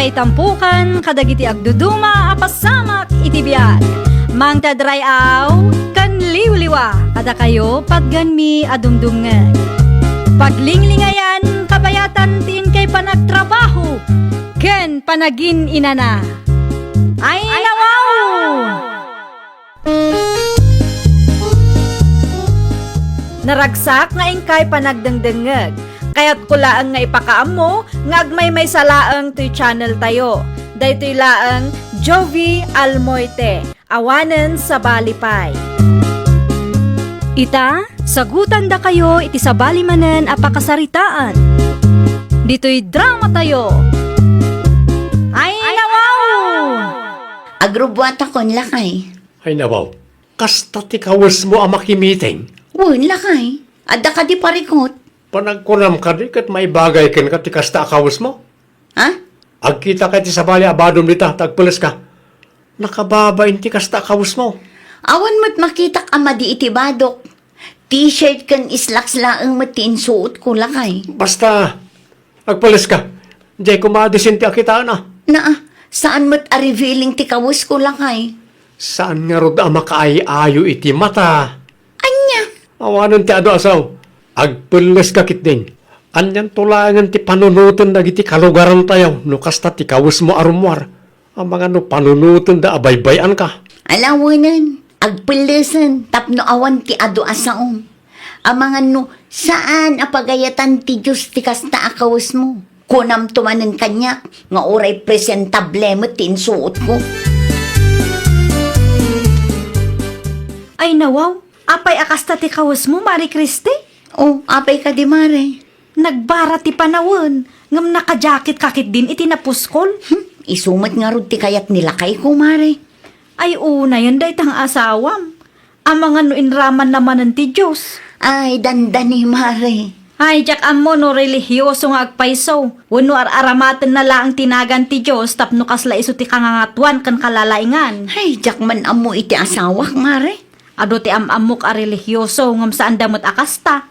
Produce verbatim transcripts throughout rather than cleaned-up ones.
Itampukan kadagiti agduduma a pasamak iti biag. Mangted ray-aw ken liwliwa kadakayo patgenmi a dumdumngeg. Paglinglingayan, kabayatan ti inkay panagtrabaho ken panagin-inana. Ay, nawaw! Naragsak nga inkay panagdengdengngeg. Kayatko laeng nga ipakaammo nga agmaymaysa laeng toy channel tayo. Daytoy laeng Jovi Almoite, awanen sabali pay. Ita, sagutandakayo iti sabali manen a pakasaritaan. Ditoy drama tayo. Ay, nawaw! Agrubbuatakon, lakay. Ay, nawaw. Kasta ti kawesmo a makimiting? Wen, lakay. Adda kadi parikut? Panagkunam kadi ket maibagay kenka ti kasta a kawesmo? Ha? Agkita kay ti sabali a badom dita, ta agpeleska. Nakababain ti kasta a kawesmo. Awan met makitak a madi iti badok. T-shirt ken slacks laeng met ti insuotko, lakay. Basta, agpeleska. Diay koma disin ti akitaenna. Naa, saan met a revealing ti kawesko, lakay. Saan ngarud a makaay-ayo iti mata? Ania? Awanen ti adu a sao. Agpelleska ketdin. Anianto laengen ti panunoten dagiti kalugarantayo no kasta ti kawesmo a rummuar? Amangan no panunotenda a baybay-anka. Alawenen, agpellesen tapno awan ti adu a saom. Amangan no saan a pagayatan ti Dios ti kasta a kawesmo. Kunamto manen kaniak nga uray presentable met ti insuotko. Ay, nawaw, apay a kasta ti kawesmo, Mare Christy? Oh, apay kadi, Mare? Nagbara ti panawen, ngem nakajacket ka ketdin iti napuskol. Hmm, isu met ngarud ti kayat ni lakayko, Mare. Ay, unayen dayta nga asawam. Amangan no inramanna manen ti Dios. Ay, dandani, Mare. Ay, diak ammo no relihioso nga agpayso, wenno ar-aramatenna laeng ti nagan ti Dios tapno kasla isu ti kangangatuan ken kalalaingan. Ay, diak man ammo iti asawak, Mare. Adu ti am-ammok a relihioso, ngem saanda met a kasta.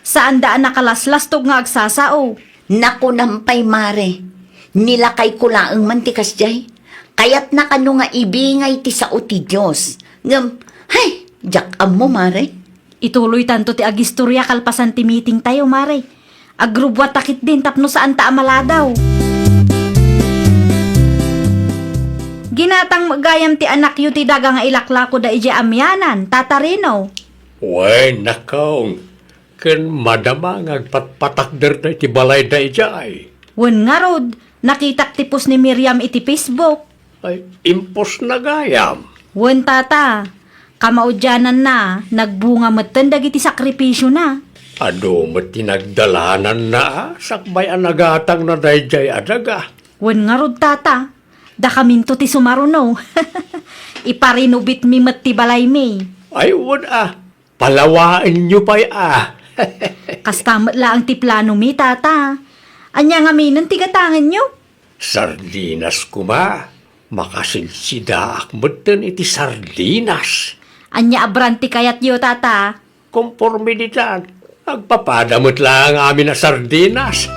Saanda a nakalaslastog nga agsasao. Nakunam pay, Mare, ni lakayko laeng man ti kasdiay. Kayatna kano nga ibingay ti sao ti Dios. Ngem, hay, diak ammo, Mare. Ituloytanto ti agistorya kalpasan ti meeting tayo, Mare. Agrubbuatta ketdin tapno saanta a maladaw. Ginatang met gayam ti anakyo ti daga nga ilaklakoda idiay amianan, Tata Rino. Wen, nakong, ken madama nga agpatpatakderda iti balayda idiay. Wen ngarud, nakitak ti post ni Miriam iti Facebook. Ay, imposna gayam. Wen, Tata, kamaudiananna, nagbunga metten dagiti sakripisiona. Adu met ti nagdalananna, a, sakbay a nagatangna daydiay a daga. Wen ngarud, Tata, dakaminto ti sumaruno. Iparinubitmi met ti balaymi. Ay, wen a, palawaenyo pay a. Kasta met laeng ti planomi, Tata. Ania ngaminen ti gatangenyo? Sardinas koma. Makasidsidaak metten iti sardinas. Ania a brand ti kayatyo, Tata? Konforme ditan, agpapada met laeng amin a sardinas.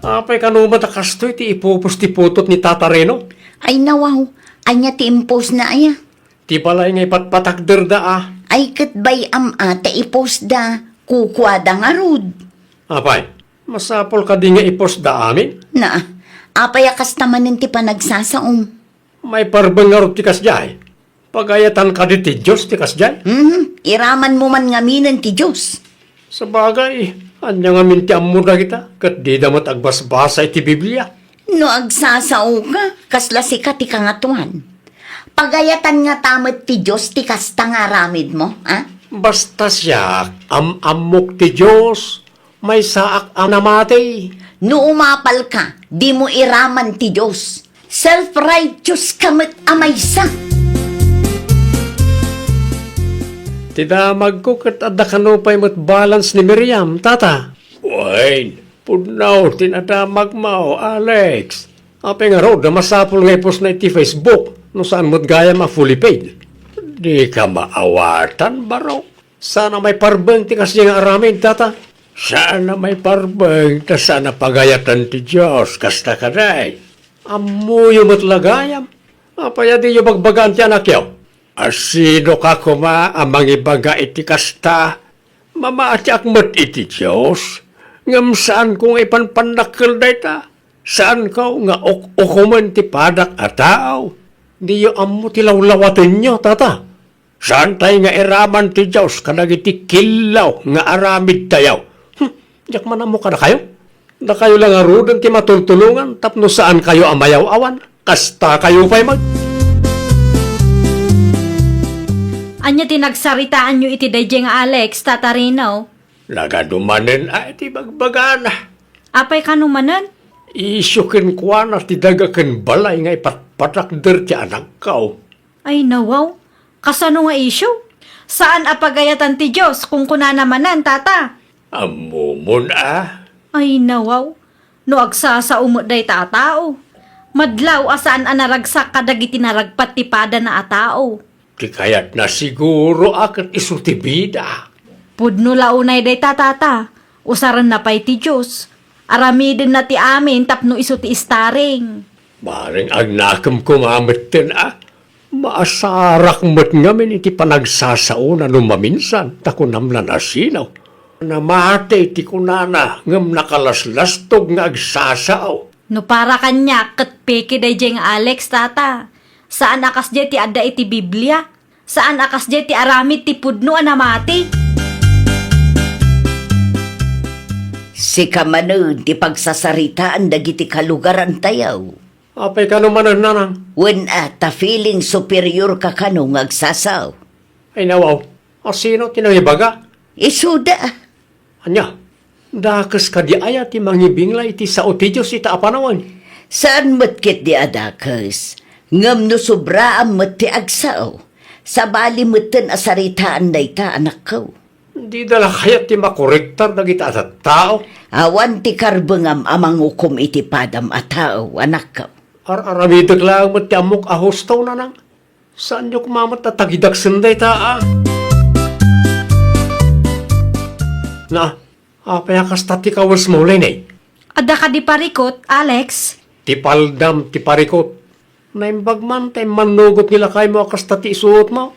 Apay kano met a kastoy ti ipupos ti putot ni Tata Reno? Ay, nawaw, ania ti impostna aya? Ti balay nga ipatpatakderda a. Ay, ket bay-am a ta ipostda, kukuada ngarud. Apay, masapul kadi nga ipostda amin? Naa, apay a kasta manen ti panagsasaom? Maiparbeng ngarud ti kasdiay? Pagayatan kadi ti Dios ti kasdiay? Mhm, iramanmo man ngaminen ti Dios. Sabagay, ania ngamin ti ammo dagita, ket dida met agbasbasa iti Biblia? No agsasaoka, kasla sika ti kangatoan. Pagayatan ngata met ti Dios ti kasta nga aramidmo, a? Basta siak, am-ammok ti Dios, maysaak a namati. No umapalka, dimo iraman ti Dios. Self-righteous ka met a maysa. Ti damagko ket adda kano pay met balance ni Miriam, Tata. Wen, pudno ti nadamagmo, Alex. Apay ngarud a masapul nga ipostna iti Facebook no saan met gayam a fully paid? Dika maawatan, barok. Saan a maiparbeng ti kasdiay nga aramid, Tata? Saan a maiparbeng ta saan a pagayatan ti Dios, kasta kadi? Ammoyo met la gayam. Apay a diyo bagbagaan ti anakyo? Asino ka koma a mangibaga iti kasta? Mamatiak met iti Dios, ngem saanko nga ipanpannakkel dayta. Saanko nga uk-, ukomen ti padak a tao? Diyo ammo ti lawlawatenyo, tata. Saantay nga iraman ti Dios kadagiti killaw nga aramidtayo. Hmm, diak man ammo kadakayo. Dakayo la ngaruden ti matultulongan tapno saankayo a mayaw-awan. Kastakayo pay met. Ania ti nagsaritaanyo iti daydiay nga Alex, Tata Rino? Nagadu manen a iti bagbagana. Apay kano manen? Isyu kenkuana ti daga ken balay nga ipatpatakder ti anakko. Ay, nawaw. Kasano nga isyu? Saan a pagayatan ti Dios, kunkunana manen, tata. Ammomon a? Ay, nawaw. No agsasao met dayta a tao, madlaw a saan a naragsak kadagiti naragpat ti padana a tao. Ti kayatna siguro a ket isu ti bida. Pudno la unay dayta, tata. Usarenna pay ti Dios. Aramidenna ti amin tapno isu ti istaring. Bareng agnakem koma metten a. Maasarak met ngamin iti panagsasaona no maminsan, ta kunam la nasino. Namati ti kunana, ngem nakalaslastog nga agsasao. No para kaniak, ket peke daydiay nga Alex, tata. Saan a kasdiay ti adda iti Biblia. Saan a kasdiay ti aramid ti pudno a namati. Sika manen ti pagsasaritaan dagiti kalugarantayo. Apay kano manen, nanang? Wen a, ta feeling superior ka kano nga agsasao. Ay, nawaw. Asino ti nangibaga? Isuda. Ania? Dakes kadi aya ti mangibingla iti sao ti Dios ita a panawen? Saan met ketdi a dakes. Ngem no sobraam met ti agsao, sabali metten a saritaan dayta, anakko. Dida la kayat ti makorektar dagiti a tattao? Awan ti karbengam a mangukom iti padam a tao, anakko. Ar-aramidek laeng met ti ammok a husto, nanang. Saanyo koma met a tagidaksen dayta a? Na, apay a kasta ti kawesmo, Leni? Adda kadi parikut, Alex? Ti paldam ti parikut. Naimbag man ta immannugot ni lakaymo a kasta ti isuotmo.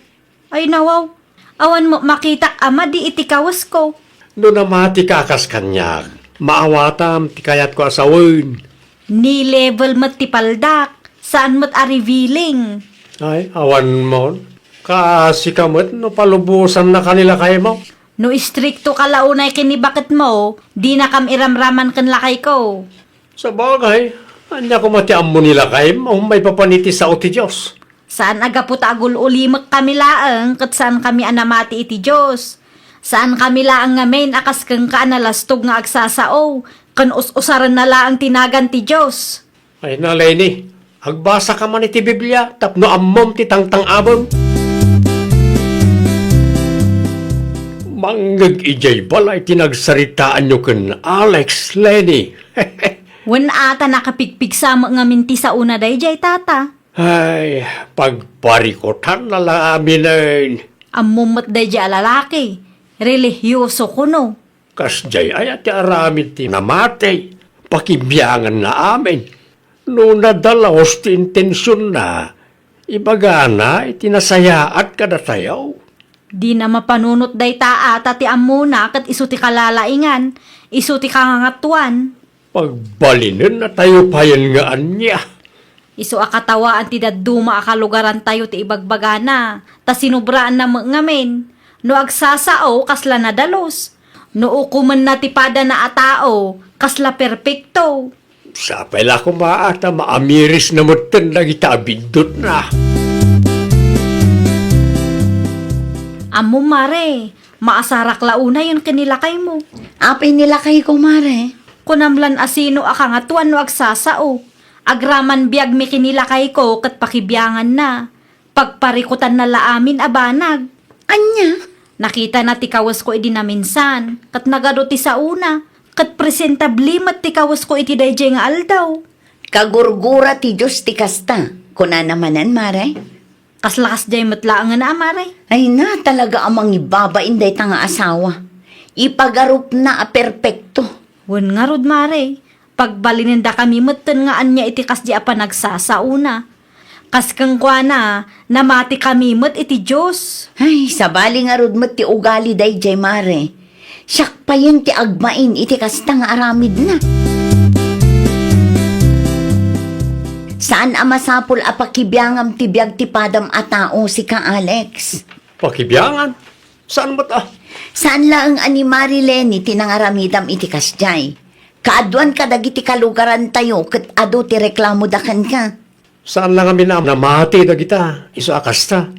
Ay, nawaw. Awan met makitak a madi iti kawesko. No namatika a kas kaniak, maawatam ti kayatko a sawen. Ni level met ti paldak, saan met a revealing. Ay, awan mon. Kaasika met no palubosannaka ni lakaymo. No istrikto ka la unay ken ni baketmo, dinakam iramraman ken lakayko. Sabagay, ania koma ti ammo ni lakaymo maipapan iti sao ti Dios? Saan a gapu ta agul-ulimekkami laeng ket saankami a namati iti Dios. Saankami laeng ngamin a kas kenka a nalastog nga agsasao, ken us-usarenna laeng ti nagan ti Dios. Ay na, Leni, agbasaka man iti Biblia tapno ammom ti tangtang-abem. Mangngeg idiay balay ti nagsaritaanyo ken Alex, Leni. Wen a, ta nakapigpigsa met ngamin ti saona daydiay, tata. Ay, pagparikutanna la aminen. Ammom met daydiay a lalaki, relihioso kuno. Kasdiay aya ti aramid ti namati, pakibianganna amin. No nadalus ti intensionna, ibagana iti nasayaat kadatayo. Dina mapanunot dayta a ta ti ammona ket isu ti kalalaingan, isu ti kangangatuan. Pagbalinennatayo payen nga ania? Isu a katawaan ti dadduma a kalugarantayo ti ibagbagana, ta sinubraanna met ngamin. No agsasao, kasla nadalus. No ukomenna ti padana a tao, kasla perpekto. Sapay la koma a ta maamirisna metten dagita a biddutna. Ammom, mare, maasarak la unayen ken ni lakaymo. Apay ni lakayko, mare? Kunam lan a sino a kangatuan no agsasao. Agraman biagmi ken ni lakayko ket pakibianganna. Pagparikutanna la amin a banag. Ania? Nakitana ti kawesko idi naminsan, ket nagadu ti saona, ket presentable met ti kawesko iti daydiay nga aldaw. Kagurgura ti Dios ti kasta, kunana manen, mare. Kasla kasdiay met laengen a, mare. Ay na, talaga a mangibabain dayta nga asawa. Ipagarupna a perpekto. Wen ngarud, Mare, pagbalinendakami metten nga ania iti kasdi a panagsasaona. Kas kenkuana, namatikami met iti Dios. Ay, sabali ngarud met ti ugali daydiay, Mare. Siak payen ti agbain iti kasta nga aramidna. Saan a masapul a pakibiangam ti biag ti padam a tao, sika, Alex. Pakibiangan? Saan met a? Saan laeng a ni Mari Leni ti nangaramidam iti kasdiay. Kaaduan kadagiti kalugarantayo ket adu ti reklamoda kenka. Saan la ngamin a namati dagita, isu a kasta,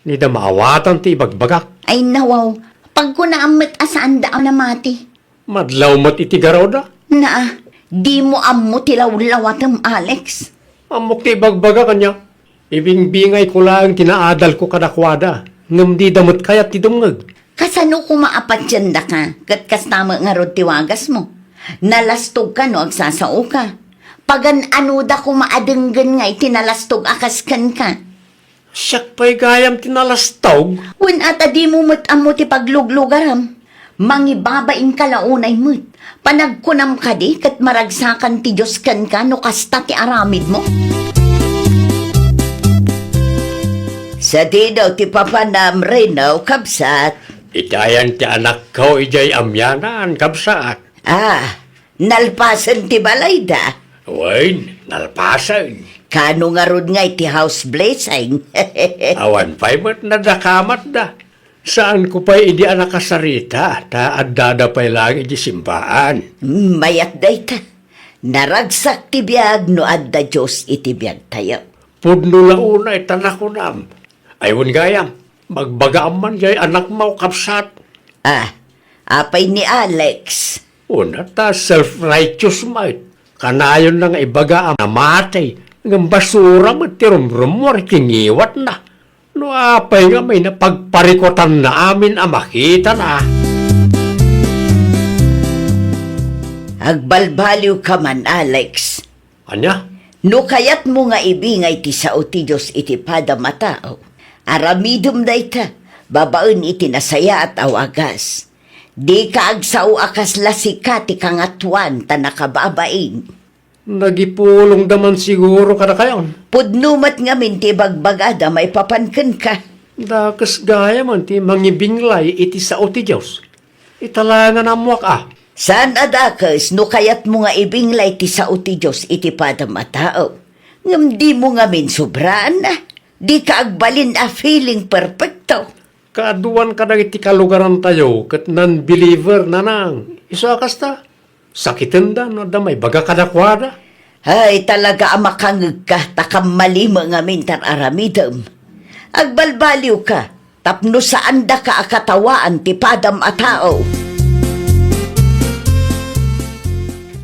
ni da maawatan ti ibagbagak. Ay, nawaw, pagkunaam met a saanda a namati. Madlaw met iti garawda. Naa, dimo ammo ti lawlawatem, Alex. Ammok ti ibagbagak, ania? Ibingbingayko laeng ti naadalko kadakuada, ngem dida met kayat ti dumngeg. Kasano koma a patiendaka, ket kasta met ngarud ti wagasmo? Nalastogka no agsasaoka. Pagan-anoda koma a denggen nga iti nalastog a kas kenka. Siak pay gayam ti nalastog? Wen, ata dimo met ammo ti pagluglugaram. Mangibabainka la unay met. Panagkunam kadi ket maragsakan ti Dios kenka no kasta ti aramidmo? Sadino ti papanam, Reno, kabsat? Itayan ti anakko idiay amianan, kabsat. Ah, nalpasen ti balayda? Wen, nalpasen. Kano ngarud nga iti house blessing? Awan pay met nadakamatda. Saanko pay idi a nakasarita, ta addada pay laeng iti simbaan. Mm, mayat dayta. Naragsak ti biag no adda Dios iti biagtayo. Pudno la unay ta nakunam. Ay, wen gayam, magbagaam man jay anakmo, kabsat. Ah, apay ni Alex? Una ta self-righteous met. Kanayonna nga ibaga a namati, ngem basura met ti rumrummuar iti ngiwatna. No apay ngamin a pagparikutanna amin a makitana? Agbalbaliwka man, Alex. Ania? No kayatmo nga ibingay ti sao ti Dios iti padam a tao, aramidem dayta babaen iti nasayaat a wagas. Dika agsao a kasla sika ti kangatoan ta nakababain. Nagipulongda man siguro kadakayon. Pudno met ngamin ti ibagbagada maipapan kenka. Dakes gayam ti mangibinglay iti sao ti Dios. Ita la nga ammoak a. Saan a dakes no kayatmo nga ibinglay ti sao ti Dios iti padam a tao. Ngem dimo ngamin sobraan a. Dika agbalin a feeling perfecto. Kaaduan kadagiti kalugarantayo ket non-believer, nanang. Isu a kasta, sakitenda no adda maibaga kadakuada. Ay, talaga a makangegka, ta kammali met ngamin ti ar-aramidem. Agbalbaliwka, tapno saandaka a katawaan ti padam a tao.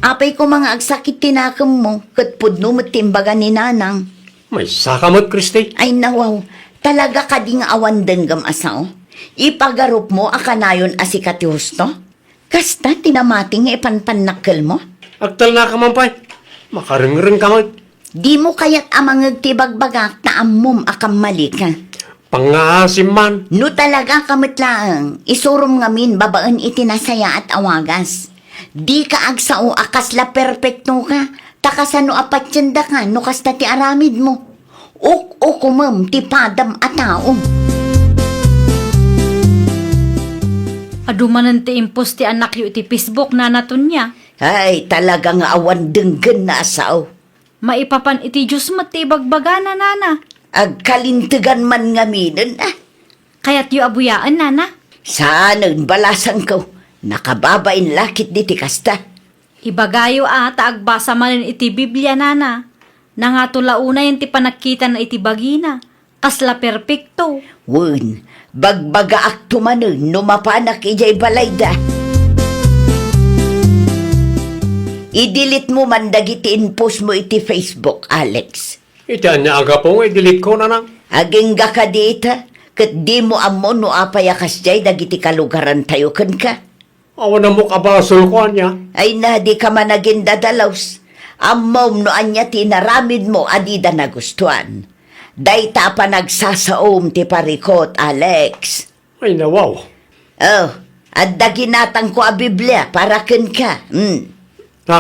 Apay koma nga agsakit ti nakemmo, ket pudno met ti imbaga ni Nanang. Maysaka met, Christy. Ay, nawaw. Talaga kadi nga awan denggem a sao? Ipagarupmo a kanayon a sika ti husto? Kasta ti namati nga ipanpannakkelmo? Agtalnaka man pay. Makarengrengka met. Dimo kayat a mangeg ti bagbagak ta ammom a kammalika. Pangngaasim man. No talagaka met laeng, isurom ngamin babaen iti nasayaat a wagas. Dika agsao a kasla perpektoka, ta kasano a patiendaka no kasta ti aramidmo? Uk-ukomem ti padam a tao. Adu manen ti impos ti anakyo iti Facebook, Nana Tonia. Ay, talaga nga awan denggenna a sao. Maipapan iti Dios met ti ibagbagana, Nana. Agkalintegan man ngaminen a. Kayatyo a buyaen, Nana? Saanen, balasangko. Nakababain la ketdi ti kasta. Ibagayo a ta agbasa manen iti Biblia, Nana. Nangato la unayen ti panagkitana iti bagina. Kasla perpekto. Wen, bagbagaakto manen no mapanak idiay balayda. I-delete mo man dagiti inpost mo iti Facebook, Alex. Iti ania a gapu nga i-delete ko, Nanang? Agingga kadi ita, ket dimo ammo no apay a kasdiay dagiti kalugarantayo kenka. Awan ammok a basolko, ania? Ay na, dika man agindadalus. Ammom no ania ti inaramidmo a dida nagustuan. Dayta a panagsasaom ti parikut, Alex. Ay, nawaw. Oh, Adda ginatangko a Biblia para kenka. Hmm. Ha?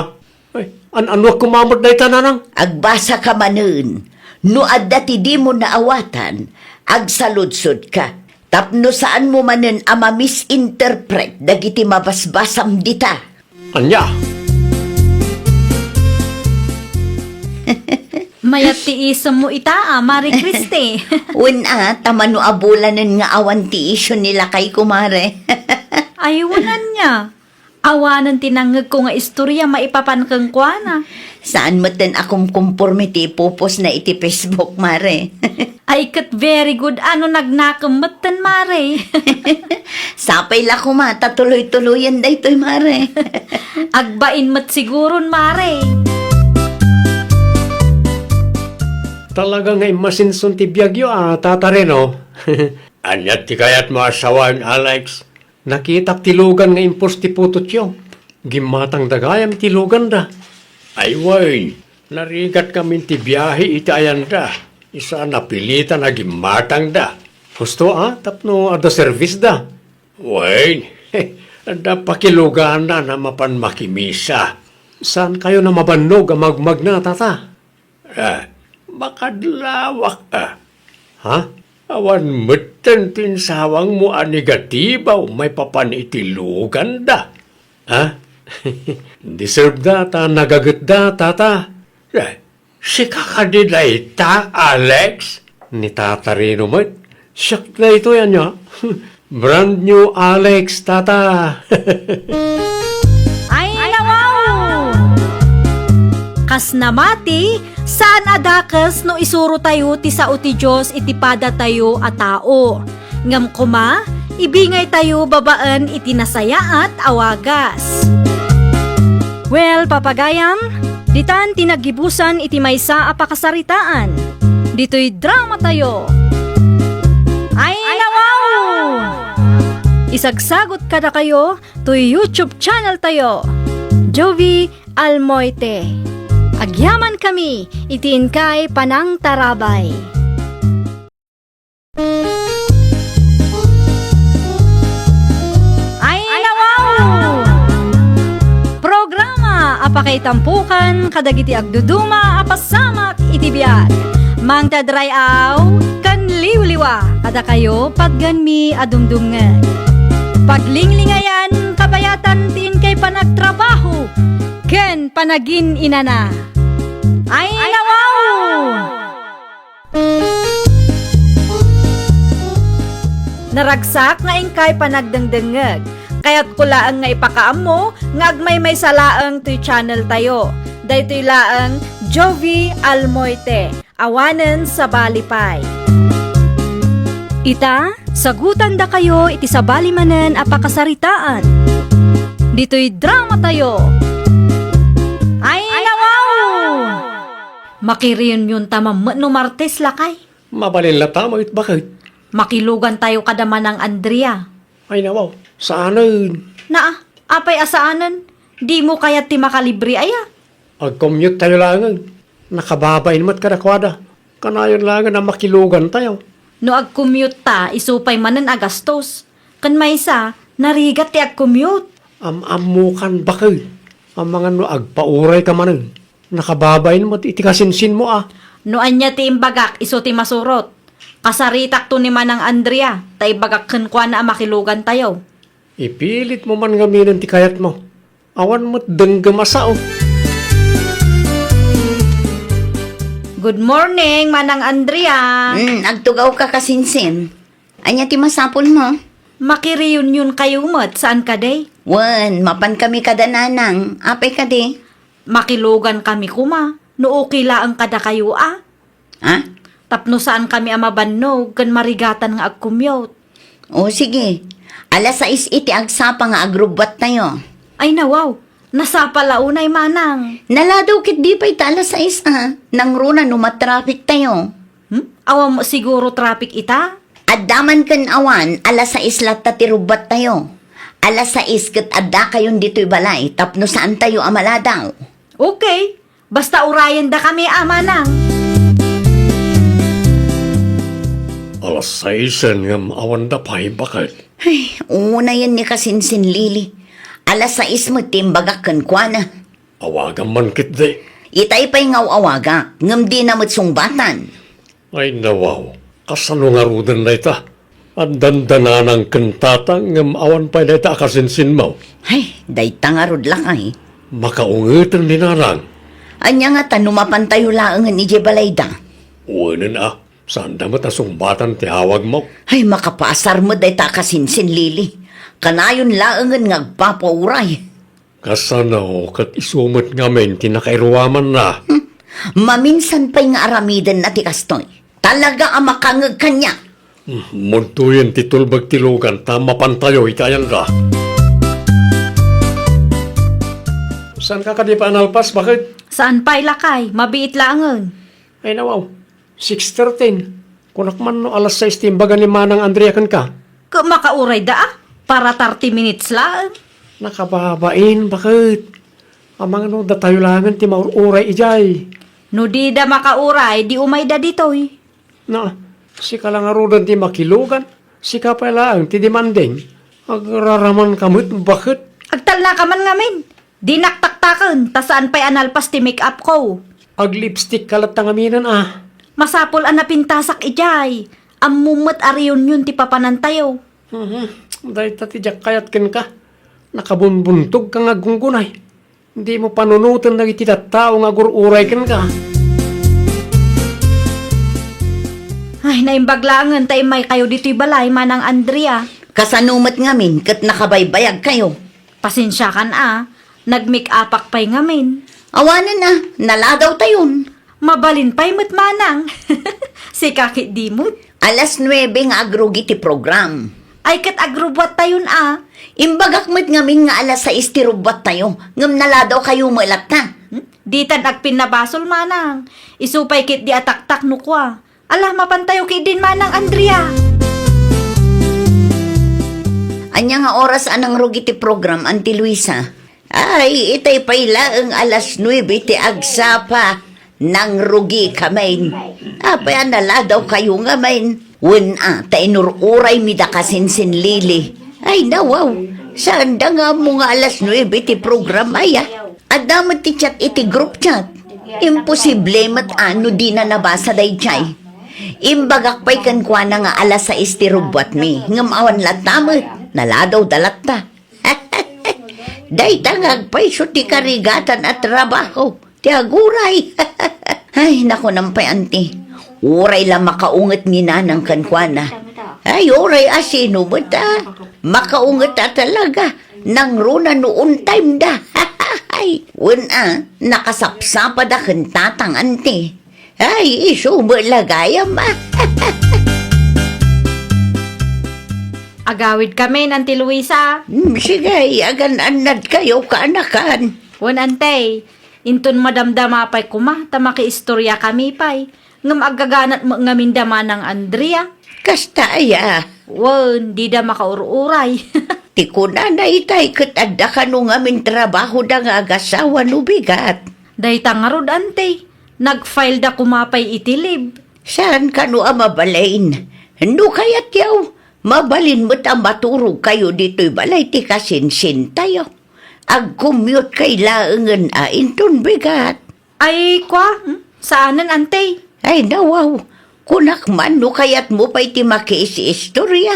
Ay, an-, ania koma met dayta, Nanang? Agbasaka manen. No adda ti dimo naawatan, agsaludsodka. Tapno saanmo manen a ma-misinterpret dagiti mabasbasam dita. Ania? Mayat ti isemmo ita, a, Mare Christy. Wen a, ta mano a bulanen nga awan ti isyu ni lakay, kumare. Ay, wen ania. Awanen ti nangngegko nga istorya maipapan kenkuana. Saan metten a kumkumporme ti ipupostna iti Facebook, mare. Ay, ket very good a no nagnakem metten, mare. Sapay la koma ta tuloy-tuloyen daytoy, mare. Agbain met siguron, mare. Talaga nga immasinson ti biagyo a, Tata Reno. Ania ti kayatmo a sawen, Alex? Nakitak ti lugan nga impost ti putotyo. Gimmatangda gayam ti luganda. Ay wen, narigat ngamin ti biahe iti ayanda. Isu a napilitan a gimmatangda. Husto a, tapno adda servisda. Wen, adda pakiluganan a mapan makimisa. Saankayo a mabannog a magmagna, Tata? Ah, makadlawak a. Ha? Awan metten ti insawangmo a negatibo maipapan iti luganda. Ha? Deserve da ta nagagetda, Tata. Eh, sika kadi dayta, Alex? Ni Tata Rino met. Siak daytoy ania. Brand new Alex, Tata. Ay, nawaw! Kas namati, saan a dakes no isurotayo ti sao ti Dios iti padatayo a tao. Ngem koma, ibingaytayo babaen iti nasayaat a wagas. Well, papagayam, ditan ti naggibusan iti maysa a pakasaritaan. Ditoy dramatayo. Ay, nawaw! Isagsagot kadakayo toy YouTube channel tayo, Jovie Almoite. Agyaman kami iti inkay panangtarabay. Ay, nawaw! Programa a pakaitampokan kadagiti agduduma a pasamak iti biag. Mangted ray-aw ken liwliwa kadakayo patgenmi a dumdumngeg. Paglinglingayan, kabayatan ti inkay panagtrabaho ken panagin-inana. Ay, nawaw! Naragsak nga inkay panagdengdengngeg. Kayatko laeng nga ipakaammo nga agmaymaysa laeng toy channel tayo. Daytoy laeng Jovie Almoite, awanen sabali pay. Ita, sagutandakayo iti sabali manen a pakasaritaan. Ditoy dramatayo. Ay, nawaw! Makireunionta man met no Martes, lakay. Mabalin latta met, baket. Makilugantayo kada Manang Andrea. Ay, nawaw, saanen. Naa, apay a saanen? Dimo kayat ti makalibre aya? Agcommute tayo laengen. Nakababain met kadakuada. Kanayon laengen a makilugantayo. No agcommute ta, isu pay manen a gastos. Ken maysa, narigat ti agcommute. Am-ammokan, baket. Amangan no agpaurayka manen. Nakababain met iti kasinsinmo a. No ania ti imbagak, isu ti masurot. Kasaritakto ni Manang Andrea, ta ibagak kenkuana a makilugantayo. Ipilitmo man ngaminen ti kayatmo. Awan met denggem a sao. Good morning, Manang Andrea. Hmm, agtugawka, kasinsin. Ania ti masapulmo? Makireunionkayo met, saan kadi? Wen, mapankami kada nanang. Apay kadi? Makilugankami koma, no okay laeng kadakayo a. Ha? Tapno saankami a mabannog ken marigatan nga agcommute. O, sige. Alas sais iti agsapa nga agrubbuattayo. Ay, nawaw. Nasapa la unay, manang. Naladaw ket di pay ta alas sais a. Nangruna no matraffic tayo. Hmm? Awan mo siguro traffic ita? Adda man ken awan, alas sais latta ti rubbuattayo. Alas sais ket addakayon ditoy balay tapno saantayo a maladaw. Okay. Basta urayendakami a, manang. Alas saisen ngem awanda pay, baket. Ay, unayen ni kasinsin Lily. Alas sais met ti imbagak kenkuana. Awagam man ketdi. Itay pay nga aw-awagak, ngem dina met sungbatan. Ay, nawaw. Kasano ngaruden dayta? Addan da nanang ken tatang ngem awan pay dayta a kasinsinmo. Ay, dayta ngarud, lakay. Makaungeten ni nanang. Ania ngata no mapantayo laengen idiay balayda? Wenen a, saanda met a sungbatan ti awagmo. Ay, makapaasar met dayta a kasinsin Lily. Kanayon laengen nga agpapauray. Kasano ket isu met ngamin ti nakairuamanna? Hmm. Maminsan pay nga aramidenna ti kastoy. Talaga a makangeg kaniak. Hmm, muntoyen ti tulbeg ti lugan ta mapantayo iti ayanda. Saanka kadi pay a nalpas, baket? Saan pay, lakay. Mabiit laengen. Ay, nawaw. Six thirteen. Kunak man no alas sais ti imbaga ni Manang Andrea kenka. Ket makaurayda a, para thirty minutes laeng. Nakababain, baket. Amangan no datayo laengen ti maur-uray idiay. No dida makauray, di umayda ditoy. Na, sika la ngaruden ti makilugan, sika pay laeng ti demanding. Agraramanka met, baket. Agtalnaka man ngamin. Dinak taktaken, ta saan pay a nalpas ti make-up ko. Ag-lipstick ka latta ngaminen a. Masapul a napintasak idiay. Ammom met a reunion ti papanantayo. Mhm. Dayta ti diak kayat kenka. Nakabunbuntogka nga aggunggunay. Dimo panunoten dagiti tattao nga agur-uray kenka. Ay, naimbag laengen ta immaykayo ditoy balay, Manang Andrea. Kasano met ngamin ket nakabaybayagkayo? Pasensiakan a, nag-make-upak pay ngamin. Awanen a, naladawtayon. Mabalin pay met manang. Sika ketdi met. Alas nuebe nga agrugi ti program. Ay ket agrubbuattayon a. Imbagak met ngamin nga alas sais ti rubbuattayo, ngem naladawkayo met latta. Hmm? Ditan agpinnabasol manang. Isu pay ketdi a taktak no kua. Ala, mapantayo ketdin, Manang Andrea. Ania nga oras a nangrugi ti program, Auntie Luisa? Ay, itay pay laeng alas nuebe ti agsapa. Nangrugikamin. Apay a naladawkayo ngamin? Wen a, ta inur-uraymi da kasinsin Lily. Ay, nawaw. Saanda nga ammo nga alas nuebe ti program aya? Adda met ti chat iti group chat. Imposible met a no dina nabasa daydiay. Imbagak pay kenkuana nga alas sais ti rubbuatmi, ngem awan latta met, naladawda latta. Dayta nga agpayso ti karigatan a trabaho ti aguray. Ay, nakunam pay, Auntie. Uray la makaunget ni Nanang kenkuana. Ay, uray a sino met a makaunget a talaga. Nangruna no on time da. Ay, wen a, nakasapsapada ken tatang, Auntie. Ay, isu met la gayam a. Agawidkamin, Auntie Luisa. Hmm, sige, agan-annadkayo, kaanakan. Wen, Auntie, inton madamdama pay koma ta makiistoriakami pay. Ngem aggaganat met ngamin da Manang Andrea. Kasta aya? Wen, dida makaur-uray. Ti kunana itay ket adda kano ngamin trabahoda nga agasawa no bigat. Dayta ngarud, Auntie, nag-file da koma pay iti leave. Saan kano a mabalin? No kayatyo, mabalin met a maturogkayo ditoy balay ti kasinsintayo. Ag-commute kay laengen a inton bigat. Ay, kua, hmm? Saanen, Auntie? Ay, nawaw. Kunak man no kayatmo pay ti makiis-istorya.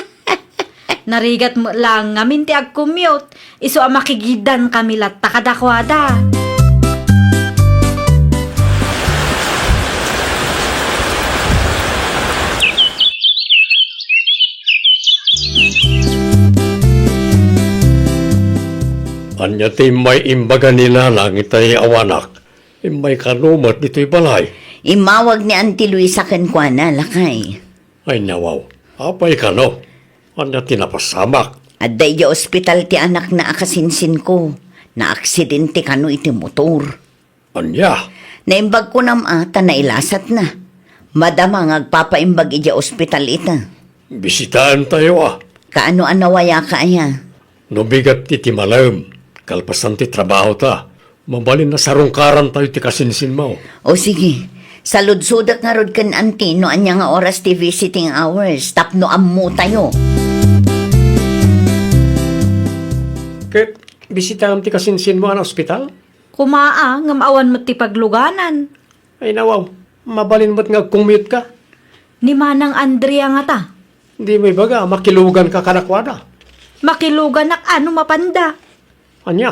Narigat met laeng ngamin ti ag-commute. Isu a makigiddankami latta kadakuada. Ania ti immay imbaga ni Nanang itay awanak? Immay kano met ditoy balay? Immawag ni Auntie Luisa kenkuana, lakay. Ay, nawaw. Apay kano? Ania ti napasamak? Adda idiay ospital ti anakna a kasinsinko. Naaksidente kano iti motor. Ania? Naimbag kunam a ta nailasatna. Madama nga agpapaimbag idiay ospital ita. Bisitaentayo a. Kaano a nawayaka aya? No bigat iti malem, kalpasan ti trabahota, mabalin a sarungkarantayo ti kasinsinmo. O sige, Saludsodek ngarud ken Auntie no ania nga oras ti visiting hours tapno ammotayo. Ket bisitaam ti kasinsinmo a naospital? Kumaa, ngem awan met ti pagluganan. Ay nawaw, mabalin met nga agcommute-ka. Ni Manang Andrea ngata? Dimo ibaga a makiluganka kadakuada? Makiluganak a no mapanda. Ania?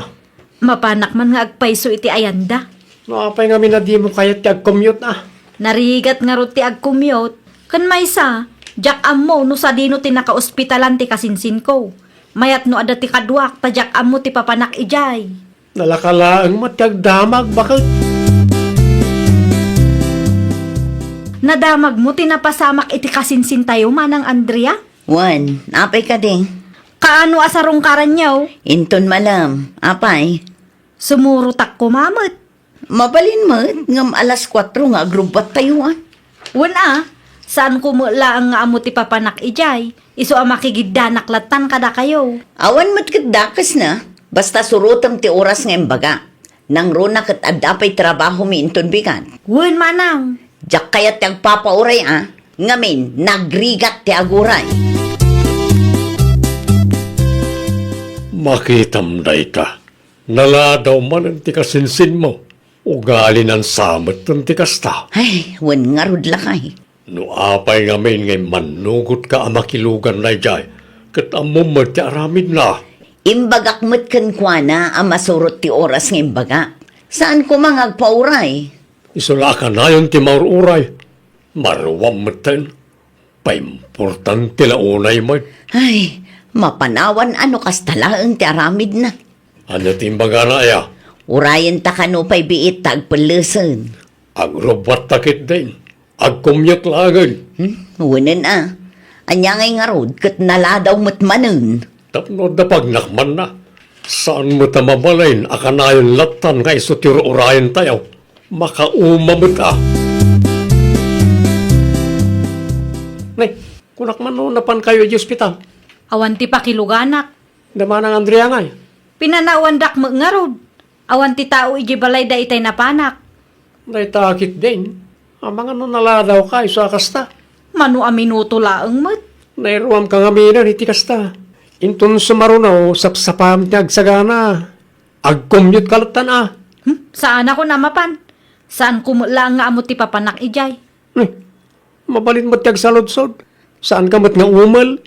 Mapanak man nga agpayso iti ayanda. No apay ngamin a dimo kayat ti agcommute a? Narigat ngarud ti agcommute. Ken maysa, diak ammo no sadino ti nakaospitalan ti kasinsinko. Mayat no adda ti kaduak ta diak ammo ti papanak idiay. Nalaka laeng met ti agdamag, baket. Nadamagmo ti napasamak iti kasinsintayo, Manang Andrea? Wen, apay kadi? Kaano a sarungkaranyo? Inton malem, apay? Sumurotak koma met. Mabalin met, ngem alas kuatro nga agrubbuattayo, a? Wen a, saanko met laeng nga ammo ti papanak idiay, isu a makigiddanak lattan kadakayo. Awan met ket dakesna, basta surotem ti oras nga imbagak. Nangruna ket adda pay trabahomi inton bigat. Wen, manang. Diak kayat ti agpapauray a, ngamin, nagrigat ti aguray. Makitam dayta. Naladaw manen ti kasinsinmo. Ugalinan sa metten ti kasta. Ay, wen ngarud lakay. No apay ngamin nga immannugotka a makilugan daydiay, ket ammom met ti aramidna. Imbagak met kenkuana a masurot ti oras nga imbagak. Saan koma nga agpauray? Isu la a kanayon ti maur-uray. Maruam metten. Paimportante la unay met. Ay, mapanawan a no kasta laeng ti aramidna. Ania ti imbagana aya? Urayenta kano pay biit ta agpellesen. Agrubbuatta ketdin. Agcommute laengen. Hmm? Wenen a. Ania ngay ngarud ket naladaw met manen. Tapno adda pagnakmanna. Saan met a mabalin a kanayon lattan nga isu ti ur-urayentayo. Makauma met a. Nay, kunak man no napankayo idiay ospital? Awan ti pakiluganak. Da Manang Andrea ngay? Pinanawandak met ngarud. Awan ti tao idiay balayda itay napanak. Dayta ketdin. Amangan no naladawka isu a kasta. Mano a minuto laeng met. Nairuamka ngaminen iti kasta. Inton sumaruno, sapsapam ti agsagana. Agcommute-ka lattan a. Hmm? Saanakon a mapan. Saanko met laeng nga ammo ti papanak idiay. Eh, mabalin met ti agsaludsod. Saanka met nga umel.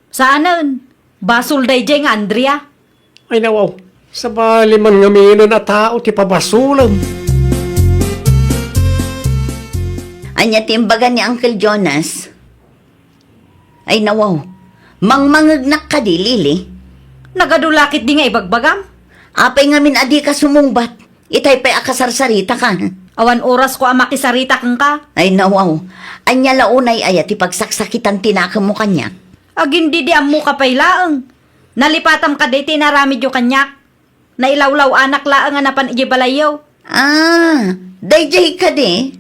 Saanen. Basol daydiay nga Andrea. Ay, nawaw. Sabali man ngaminen a tao ti pabasolem. Ania ti imbaga ni Uncle Jonas? Ay, nawaw. Mangmangegnak kadi, Lily? Nagadu la ketdi nga ibagbagam. Apay ngamin a dika sumungbat? Itay pay a kasarsaritaka. Awan orasko a makisarita kenka. Ay, nawaw. Ania la unay aya ti pagsaksakitan ti nakemmo kaniak? Agin di di ammoka pay laeng. Nalipatam kadi ti inaramidyo kaniak. Nailawlaw-anak laeng a napan idiay balayyo. Ah, daydiay kadi?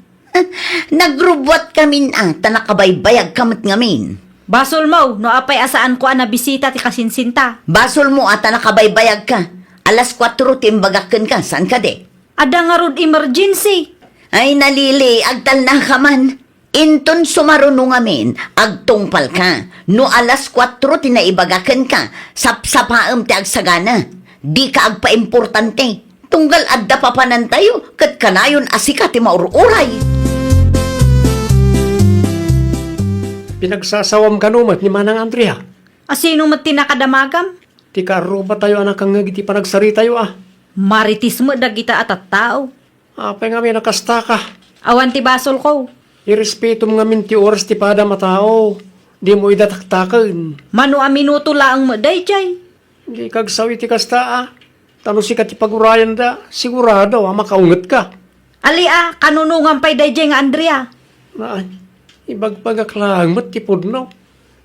Nagrubbuatkamin a, ta nakabaybayagka met ngamin. Basolmo, no apay a saanko a nabisita ti kasinsinta. Basolmo a ta nakabaybayagka. Alas kuatro ti imbagak kenka, saan kadi? Adda ngarud emergency. Ay, na Lily, agtalnaka man. Inton sumaruno ngamin, agtungpalka. No alas kuatro ti naibaga kenka, sapsapaem ti agsagana. Dika agpaimportante. Tunggal adda papanantayo, ket kanayon a sika ti maur-uray. Pinagsasawam kano met ni Manang Andrea? A sino met ti nakadamagam? Ti kaarrubatayo a nakangngeg iti panagsaritayo a. Marites met dagita a tattao. Apay ngamin a kastaka? Awan ti basolko. Irespetom ngamin ti oras ti padam a tao. Dimo ida taktaken. Mano a minuto laeng met daydiay. Dika agsaw iti kasta a. Ta no sika ti pagurayanda, sigurado a makaungetka. Ali a, kanunongam pay daydiay nga Andrea. Ay, ibagbagak laeng met ti pudno.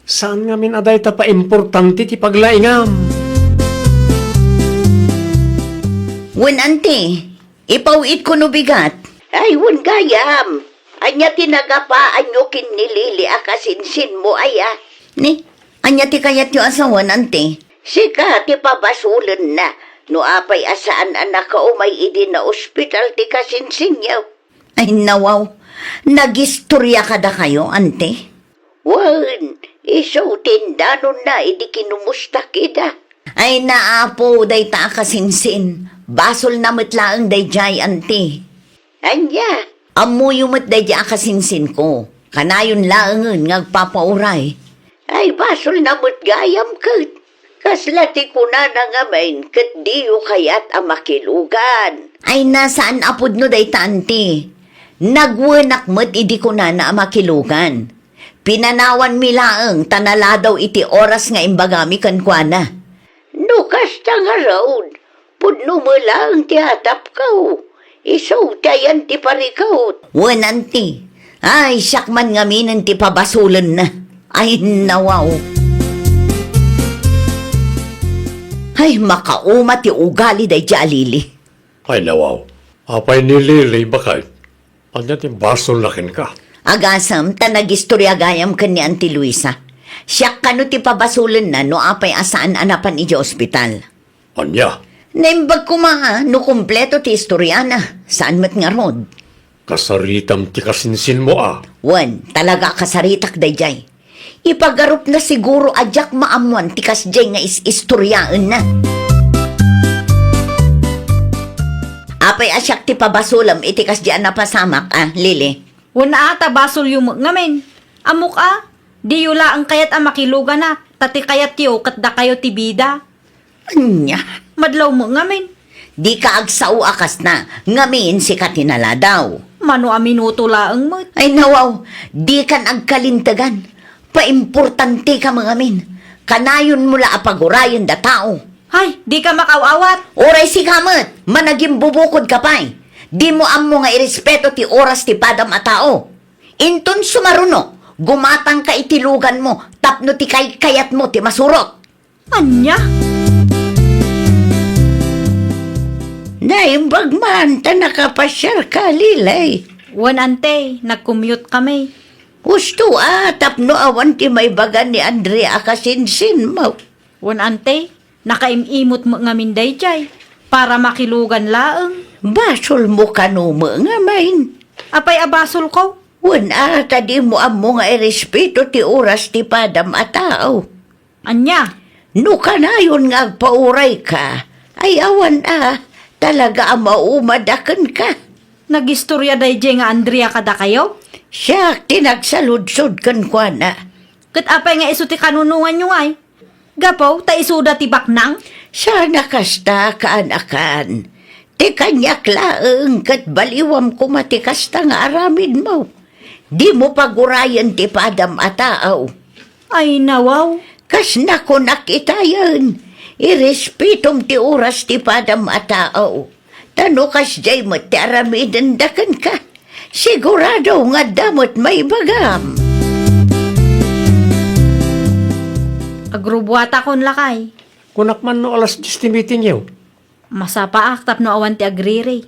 Saan ngamin a dayta paimportante ti paglaingam. Wen, anti, ipaw-itko no bigat. Ay, wen gayam. Ania ti nagapaanyo ken ni Lily a kasinsinmo aya? Ni, ania ti kayatyo a sawen, anti? Sika ti pabasolenna no apay a saan a nakaumay idi naospital ti kasinsinyo. Ay, nawaw. Nagistoria kadakayo, ante? Wen, isu ti indanonna idi kinumusta ida. Ay, naapo, dayta a kasinsin. Basolna met laeng daydiay, ante. Ania? Ammoyo met daydiay a kasinsinko. Kanayon laengen nga agpapauray. Ay, basolna met gayam ket. Kasla ti kunana ngamin ket diyo kayat a makilugan. Ay, saan a pudno dayta, ante. Nagwenak met idi kunana a makilugan. Pinanawanmi laeng ta naladaw iti oras nga imbagami kenkuana. No kasta ngarud, pudno met laeng ti atapko. Isu ti ayan ti parikut. Wen, ante. Ay, siak man ngaminen ti pabasolenna. Ay, nawaw. Ay, makauma ti ugali daydiay a Lili. Ay, nawaw. Apay ni Lili, baket? Ania ti basolna kenka? Agasem ta nagistoria gayam ken ni Auntie Luisa. Siak kano ti pabasolenna no apay a saan a napan idiay ospital. Ania? Naimbag koma a no kompleto ti istoriana. Saan met ngarud? Kasaritam ti kasinsinmo a. Wen, talaga a kasaritak daydiay. Ipagarupna siguro a diak maammoan ti kasdiay nga is-istoriaenna. Apay a siak ti pabasolem iti kasdiay a napasamak a, Lili? Wen a, ta basolyo met ngamin. Ammok a, diyo laeng kayat a makiluganak, ta ti kayatyo ket dakayo ti bida. Ania? Madlaw met ngamin. Dika agsao a kasna, ngamin sika ti naladaw. Mano a minuto laeng met. Ay, nawaw, dikan agkalintegan. Paimportanteka met ngamin. Kanayonmo la a pagurayen da tao. Ay, dika makaaw-awat. Uray sika met, managimbubukodka pay. Dimo ammo nga irespeto ti oras ti padam a tao. Inton sumaruno, gumatangka iti luganmo tapno ti kaykayatmo ti masurot. Ania? Naimbag man ta nakapasiarka, Lili. Wen, ante, nag-commute kami. Husto a, tapno awan ti maibaga ni Andrea a kasinsinmo. Wen, ante, nakaim-imot met ngamin daydiay, para makilugan laeng. Basolmo kano met ngamin. Apay a basolko? Wen a, ta dimo ammo nga irespeto ti oras ti padam a tao. Ania? No kanayon nga agpaurayka, ay awan a, talaga a maumada kenka. Nagistoria daydiay nga Andrea kadakayo? Siak ti nagsaludsod kenkuana. Ket apay nga isu ti kanunonganyo ngay? Gapu ta isuda ti baknang? Saan a kasta, kaanakan. Ti kaniak laeng ket baliwam koma ti kasta nga aramidmo. Dimo pagurayen ti padam a tao. Ay, nawaw. Kas nakunak itayen, irespetom ti oras ti padam a tao. Ta no kasdiay met ti aramidenda kenka, sigurado nga adda met maibagam. Agrubuatakon, lakay. Kunak man no alas dies ti meetingyo. Masapaak tapno awan ti agriri.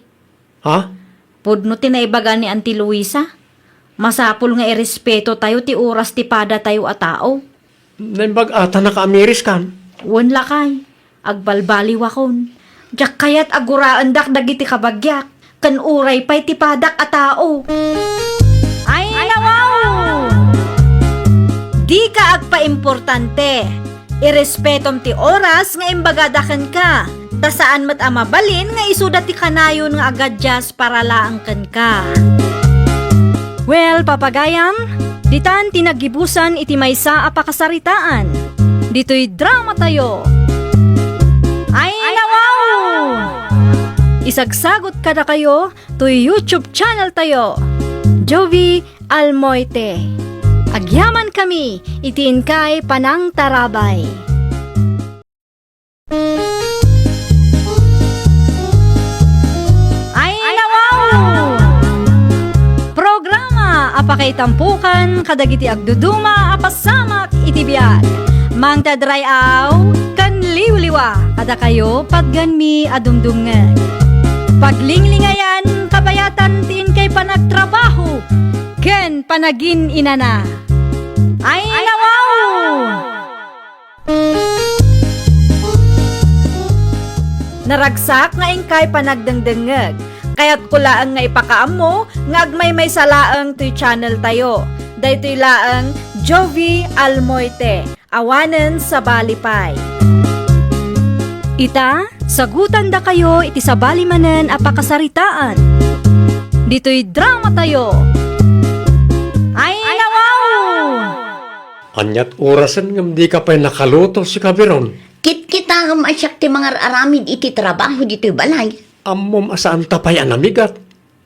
Ha? Pudno ti naibaga ni Auntie Luisa. Masapul nga irespetotayo ti oras ti padatayo a tao. Naimbag a ta nakaamiris kan? Wen, lakay. Agbalbaliwakon. Diak kayat a guraendak dagiti kabagiak, ken uray pay ti padak a tao. Ay, nawaw! Dika agpaimportante. Irespetom ti oras nga imbagada kenka, ta saan met a mabalin nga isuda ti kanayon nga agadias para laeng kenka. Well, papagayam, ditan ti naggibusan iti maysa a pakasaritaan. Ditoy dramatayo. Ay, nawaw! Isagsagot kadakayo toy YouTube channel tayo, Jovi Almoite. Agyamankami iti inkay panangtarabay. Ay, nawaw! Programa a pakaitampokan kadagiti agduduma a pasamak iti biag. Mangted ray-aw ken liwliwa kadakayo, patganmi a dumdumngeg. Paglinglingayan, kabayatan ti inkay panagtrabaho ken panagin-inana. Ay, nawaw! Naragsak nga inkay panagdengdengngeg. Kayatko laeng nga ipakaammo nga agmaymaysa laeng toy channel tayo. Daytoy laeng Jovie Almoite, awanen sabali pay. Ita, sagutandakayo iti sabali manen a pakasaritaan. Ditoy drama tayo. Ay, nawaw! Aniat orasen ngem dika pay nakaluto, sika Biron? Kitkitaem a siak ti mangar-aramid iti trabaho ditoy balay. Ammom a saanta pay a namigat.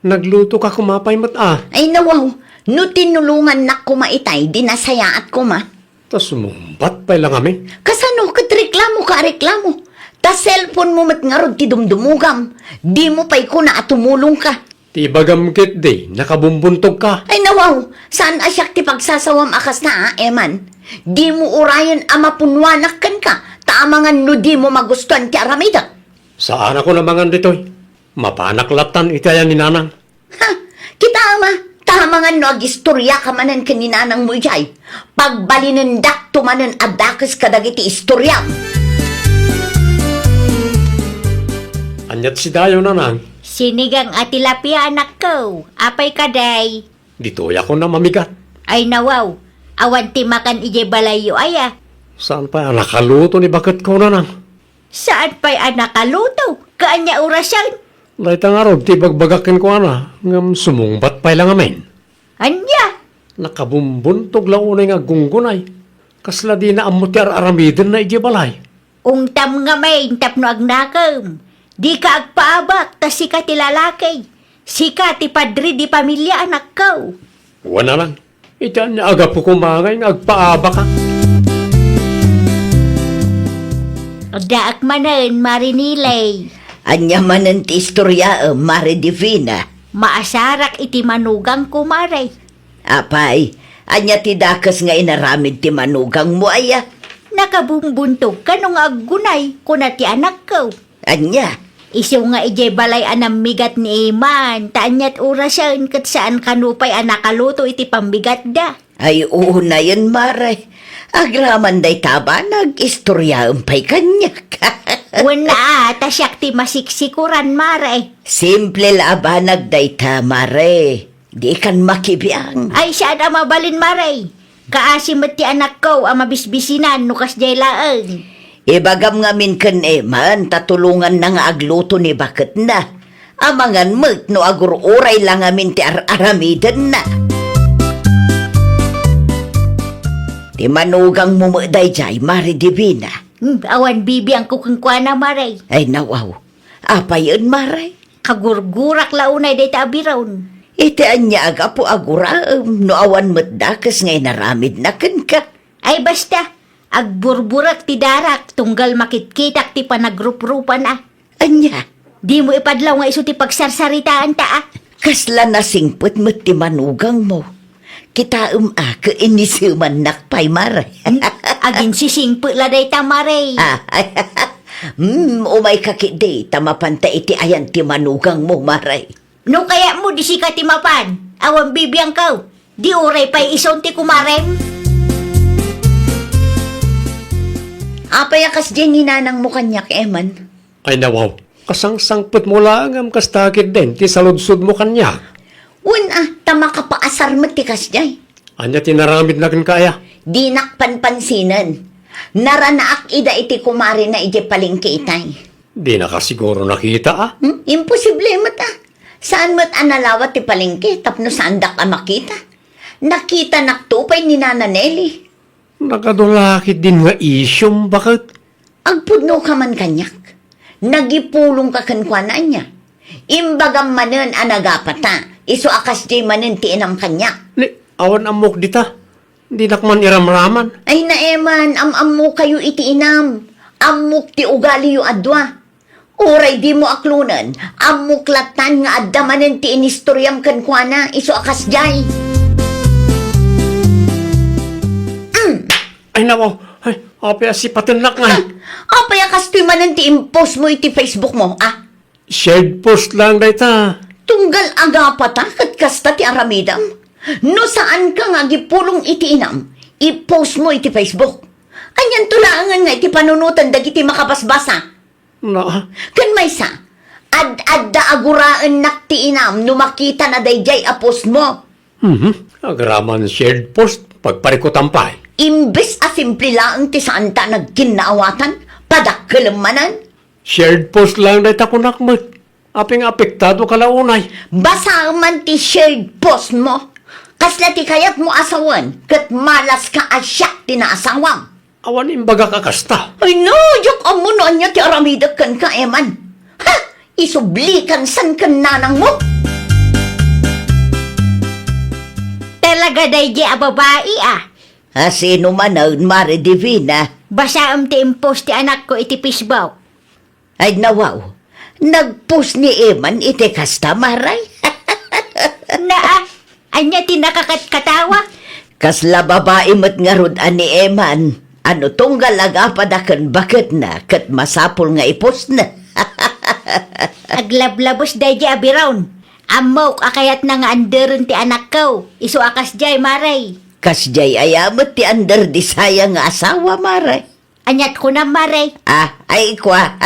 Naglutoka koma pay met a. Ay, nawaw, no tinulongannak koma itay, di nasayaat koma. Ta sumungbat pay la ngamin. Kasano ket reklamoka a reklamo? Ta cellphone mo met ngarud ti dumdumugam. Dimo pay kuna a tumulongka. Ti ibagam ketdi, nakabumbuntogka. Ay, nawaw, saan a siak ti pagsasawam a kasta, a, Eman. Dimo urayen a mapunnuanak kenka, ta amangan no dimo magustuan ti aramidek. Saanakon a mangan ditoy. Mapanak lattan iti ayan ni Nanang. Ha! Kitaem a, ta amangan no agistoriaka manen ken ni Nanangmo idiay. Pagbalinendakto manen a dakes kadagiti istoriam. Aniat sidayo, Nanang? Sinigang a tilapia, anakko. Apay kadi? Ditoyakon a mamigat. Ay, nawaw. Awan ti makan idiay balayyo aya? Saan pay a nakaluto ni baketko, Nanang? Saan pay a nakaluto? Kaanya orasen? Dayta ngarud ti ibagbagak kenkuana, ngem sumungbat pay la ngamin. Ania? Nakabumbuntog la unay nga aggunggunay. Kasla dina ammo ti ar-aramidenna idiay balay. Ungtam ngamin tapno agnakem. Dika agpaabak, ta sika ti lalaki. Sika ti padre di pamilia, anakko. Wen, Nanang. Iti ania a gapu koma ngay nga agpaabakak? Addaak manen, Mare Nilay. Ania manen ti istoriaem, Mare Divina? Maasarak iti manugangko, Mare. Apay, ania ti dakes nga inaramid ti manugangmo aya? Nakabumbuntog kano nga aggunay, kuna ti anakko. Ania? Isu nga idiay balay a nammigat ni Iman, ta aniat orasen ket saan kano pay a nakaluto iti pammigatda. Ay, unayen, Mare. Agraman dayta a banag, istoriaem pay kaniak. Wen a, ta siak ti masiksikuran, Mare. Simple la a banag dayta, Mare. Dikan makibiang. Ay, saan a mabalin, Mare. Kaasi met ti anakko a mabisbisinan no kasdiay laeng. Ibagam ngamin ken Eman ta tulonganna nga agluto ni baketna. Amangan met no agur-uray la ngamin ti ar-aramidenna. Ti manugangmo met daydiay, Mare Divina. Hmm, awan bibiangko kenkuana, Mare. Ay, nawaw. Apayen, Mare? Kagurgurak la unay dayta a Biron. Iti ania a gapu a guraem no awan met dakes nga inaramidna kenka? Ay basta, agburburek ti darak tunggal makitkitak ti panagruprupana. Ania? Dimo ipadlaw nga isu ti pagsarsaritaanta, a? Kasla nasingpet met ti manugangmo. Kitaem a, ket inisemannak pay, Mare. Hmm? Aginsisingpet la dayta, Mare. Ah, hmm, umayka ketdi, ta mapanta iti ayan ti manugangmo, Mare. No kayatmo, di sika ti mapan. Awan bibiangko. Di uray pay isun ti kumarem. Apay a kasdiay ni nanangmo kaniak, Eman? Ay, nawaw. Kasangsangpetmo laeng ngem kasta ketdin ti saludsodmo kaniak. Wen a, ta makapaasar met ti kasdiay. Ania ti naramidna kenka aya? Dinak panpansinen. Naranaak ida iti kumarena idiay palengke itay. Dinaka siguro nakita, a? Hmm? Imposible met, a. Saan met a nalawa ti palengke tapno saandak a makita? Nakitanakto pay ni Nana Nelly. Nakadula ketdin nga isyum, baket? Agpudnoka man kaniak. Nagipulongka kenkuana ania? Imbagam manen a nagapata, isu a kasdiay manen ti inam kaniak. Ni, awan ammok dita. Dinak man iramraman. Ay, Eman, am-ammokayo iti inam. Ammok ti ugaliyo a dua. Uray dimo aklonen, ammok lattan nga adda manen ti inistoriam kenkuana, isu a kasdiay. Mm. Ay, nawaw. Ay, apay a sipatennak ngay? Ah, apay a kastoy manen ti impost mo iti Facebook mo, a? Shared post lang dayta. Tunggal agapata ket kasta ti aramidam. No saanka nga agipulong iti inam, i-post mo iti Facebook. Anianto laengen nga iti panunoten dagiti makabasbasa? Na? Ken maysa, Ad-adda a guraennak ti inam no makitana daydiay a postmo. Mhm. Agraman shared post, pagparikutan pay. Imbes a simple laeng ti saanta a nagkinnaawatan, padakkelem manen. Shared post laeng dayta kunak met. Apay nga apektado ka la unay? Basaem man ti shared postmo. Kasla ti kayatmo a sawen, ket malaska a siak ti naasawam. Awan imbagak a kasta. Ay no, diak ammo no ania ti aramidek kenka, Eman. Ha? Isublikan san ken nanangmo? Talaga daydiay a babai, a. A sino manen, Mare Divina? Basaem ti impost ti anakko iti Facebook. Ay, nawaw. Nagpost ni Eman iti kasta, Mare? Naa, ania ti nakakatkatawa? Kasla babai met ngarud a ni Eman. Ano tunggal agapada ken baketna ket masapul nga ipostna. Aglablabes daydiay a biron. Ammok a kayatna nga anderen ti anakko. Isu a kasdiay, Mare. Kasdiay aya met ti under di saya nga asawa, Mare? Aniat kunam, Mare? Ah, ay, kua.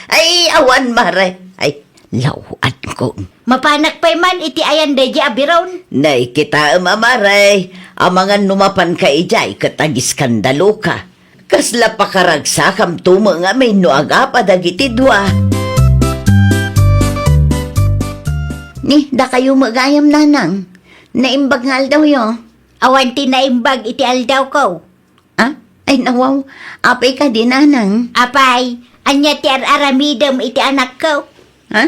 Ay, awan, Mare. Ay, law-ankon. Mapanak pay man iti ayan daydiay a biron. Nay, kitaem a, Mare. Amangan no mapanka idiay ket agiskandaloka. Kasla pakaragsakamto met ngamin no agapa dagiti dua. Ni, dakayo met gayam, Nanang. Naimbag nga aldawyo. Awan ti naimbag iti aldawko. Ah? Ay, nawaw. Apay kadi, Nanang? Apay, ania ti ar-aramidem iti anakko? Ha?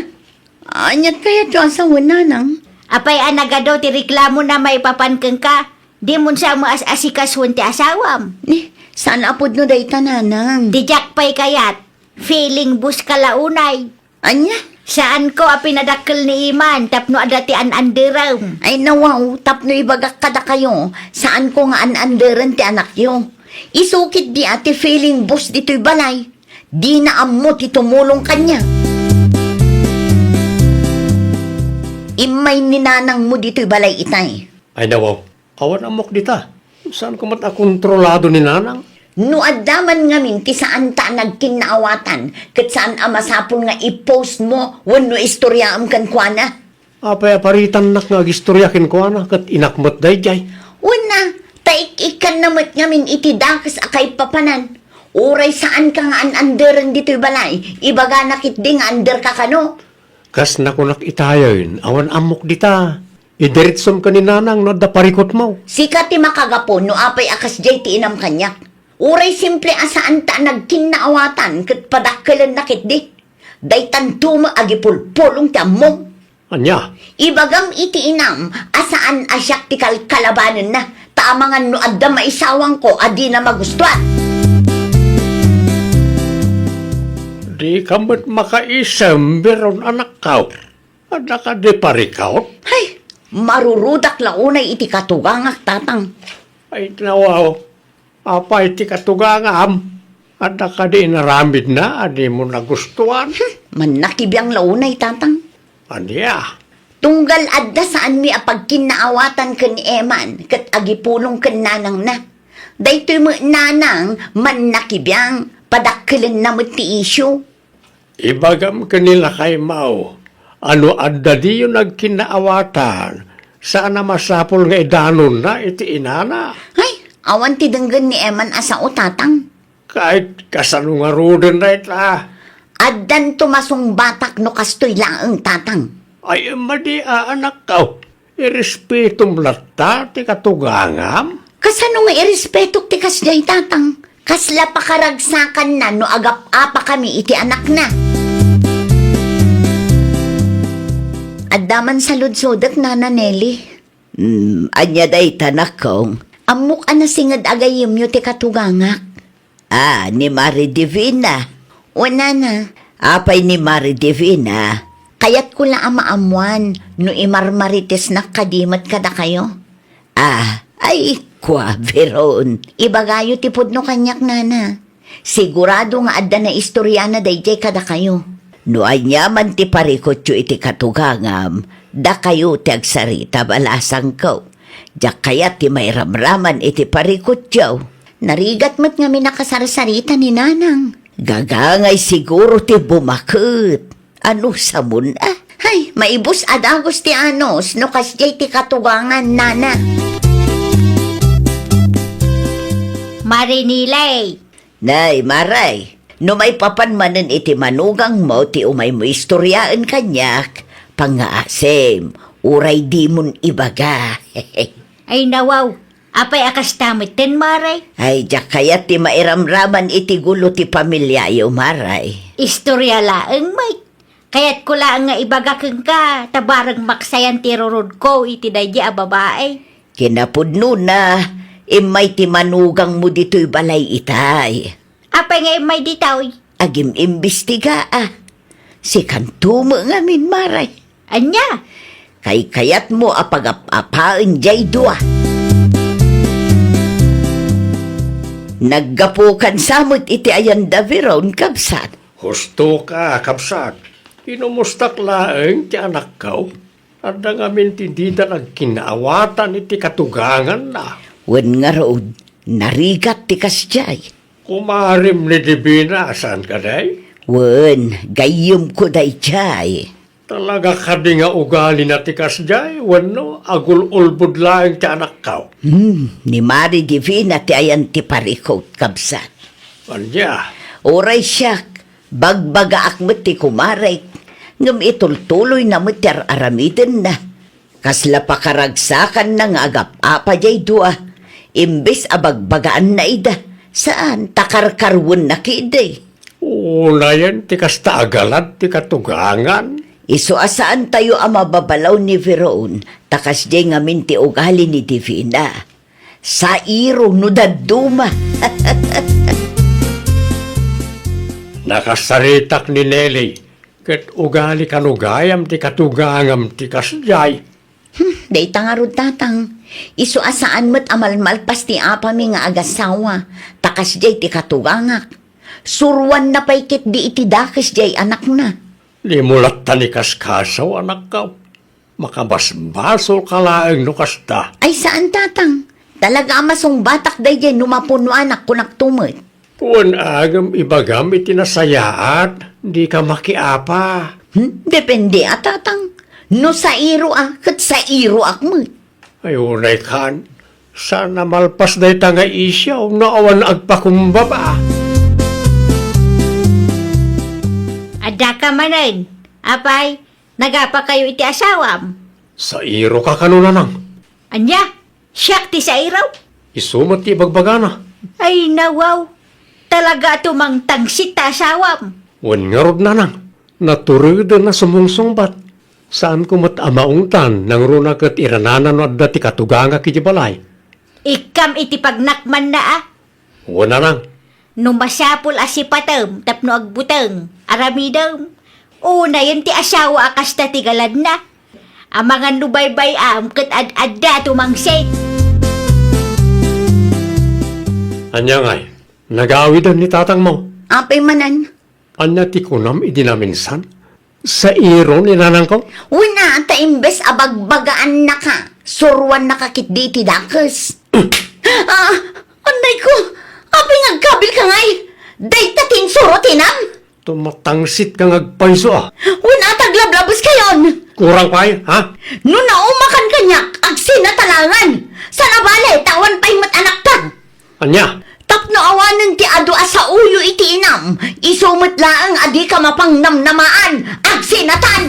Ania kayatyo a sawen, Nanang? Apay a nagadu ti reklamona maipapan kenka? Dimon sa maas-asikasuen ti asawam. Ni, saan a pudno dayta, Nanang? Ti diak pay kayat. Feeling bus ka la unay. Ania? Saanko a pinadakkel ni Eman tapno adda ti an-anderem. Ay, nawaw, tapno ibagak kadakayo, saanko nga an-anderen ti anakyo. Isu ketdi a ti feeling boss ditoy balay. Dina ammo ti tumulong kaniak. Immay ni nanangmo ditoy balay itay. Ay, nawaw. Awan ammok dita. Saanko met a kontrolado ni nanang? No adda man ngamin ti saanta a nagkinnaawatan, ket saan a masapul nga i-post mo wenno istoryaem kenkuana. Apay a paritannak nga agistorya kenkuana, ket inak met daydiay? Wen a, ta ik-ikkanna met ngamin iti dakes a kaipapanan. Uray saanka nga an-anderen ditoy balay, ibagana ketdi nga anderka kano. Kas nakunak itayen, awan ammok dita. Idiretsom ken ni nanang no adda parikutmo. Sika ti makagapu no apay a kasdiay ti inam kaniak. Uray simple a saanta a nagkinnaawatan ket padakkelenna ketdi. Daytanto met agipulpulong ti ammom. Ania? Ibagam iti inam a saan a siak ti kalkalabanenna, ta amangan no adda maisawangko a dina magustuan. Dika met makaisem, biron, anakko. Adda kadi parikut? Hay, marurudak la unay iti katugangak, tatang. Ay, nawaw. Apay ti katugangam? Adda kadi inaramidna a dimo nagustuan? Hmm, mannakibiang la unay, tatang. Ania? Tunggal adda saanmi a pagkinnaawatan ken ni Eman ket agipulong ken nanangna. Daytoy met nanang mannakibiang, padakkelenna met ti isyu. Ibagam ken ni lakaymo a no adda diyo nagkinnaawatan, saan a masapul nga idanonna iti inana. Ay, awan ti denggen ni Eman a sao, tatang. Ket kasano ngaruden dayta? Addanto masungbatak no kastoy laeng, tatang. Ay, madi a, anakko. Irespetom latta ti katugangam? Kasano nga irespetok ti kasdiay, tatang? Kasla pakaragsakanna no agap-apakami iti anakna. Adda man saludsodek, Nana Nelly. Hmm, ania dayta, nakong? Ammok a nasinged a gayyemyo ti katugangak. Ah, ni Mari Divina. Wen, nana. Apay ni Mari Divina? Kayatko la a maammuan no imarmaritesnak kadi met kadakayo. Ah, ay, kua, Veron. Ibagayo ti pudno kaniak, nana. Sigurado nga adda naistoriana daydiay kadakayo. No aniaman ti parikutyo iti katugangam, dakayo ti agsarita, balasangko. Diak kayat ti mairamraman iti parikutyo. Narigat met ngamin a kasarsarita ni nanang. Gagangay siguro ti bumaket. Anusamon a? Hay, maibus a dagus ti anus no kasdiay ti katugangan, nana. Marinilay. Nay, Maray, no maipapan manen iti manugangmo ti umaymo istoriaen kaniak, pangngaasim, uray dimon ibaga. Ay, nawaw. Apay a kasta metten, Maray? Ay, diak kayat ti mairamraman iti gulo ti pamiliayo, Maray. Istoria laeng met. Kayatko laeng nga ibaga kenka, ta bareng maksayan ti irurodko iti daydi a babai. Kinapudnona, immay ti manugangmo ditoy balay itay. Apay nga immay ditoy? Agim-imbestiga a. Sikanto met ngamin, Maray. Ania? Kaykayatmo a pagap-apaen diay dua. Naggapukan sa met iti ayanda, Veron, kabsat. Husto ka, kabsat. Inumustak laeng ti anakko. Adda ngamin ti dida nagkinaawatan iti katuganganna. Wen ngarud, narigat ti kasdiay. Kumarim ni Divina, saan kadi? Wen, gayyemko daydiay. Talaga kadi nga ugalina ti kasdiay, wenno agul-ulbod laeng ti anakko? Hmm, ni Mari Divina ti ayan ti parikut, kabsat. Ania? Uray siak, bagbagaak met ti kumarek, ngem itultuloyna met ti ar-aramidenna. Kasla pakaragsakanna nga agap-apa diay dua, imbes a bagbagaanna ida, saan, ta karkarwenna ketdi. Unayen ti kasta a galad ti katugangan. Isu a saantayo a mababalaw ni Veron, ta kasdiay ngamin ti ugali ni Divina. Sairo no dadduma. Nakasaritak ni Nelly, ket ugali kano gayam ti katugangam ti kasdiay. Hmm, dayta ngarud, Tatang. Isu a saan met a malmalpas ti apami nga agasawa, ta kasdiay ti katugangak. Suroanna pay ketdi iti dakes diay anakna. Dimo latta ni kaskasaw, anakko. Makabasbasolka laeng no kasta. Ay, saan, Tatang. Talaga a masungbatak daydiay no mapunuanak, kunakto met. Wen, ngem ibagam iti nasayaat, dika makiapa. Hmm? Depende a, Tatang. No sairo a, ket sairoak met. Ay, unay kan. Saan a malpas dayta nga isyu no awan agpakumbaba. Addaka manen. Apay, nagapakayo iti asawam? Sairoka kano, Nanang. Ania? Siak ti sairo? Isu met ti ibagbagana. Ay, nawaw. Talaga a tumangtangsit ta asawam. Wen ngarud, Nanang, naturedna sumungsungbat. Saanko met a maungtan nangruna ket iranana no adda ti katugangak iti balay. Ikkam iti pagnakmanna a. Wen, Nanang. No masapul a sipatem tapno agbuteng, aramidem. Unayen ti asawa a kasta ti galadna. Amangan no baybay-am ket ad-adda a tumangsit. Ania ngay? Nagawiden ni tatangmo? Apay manen? Ania ti kunam idi naminsan? Sairo ni nanangko? Wen a, ta imbes a bagbagaannaka, suroannaka ketdi iti dakes. Ah, anay ko! Apay nga agkabilka ngay? Dayta ti insuro ti inam? Tumatangsit ka nga agpayso a. Wen a, ta aglablabeskayon! Kurang pay, ha? No naumakan kaniak, agsinatalangan! Saan a bale, ta awan pay met anakta! Ania? Tapno awanen ti adu a saoyo iti inam, isu met laeng a dika mapangnamnamaan, agsinatan!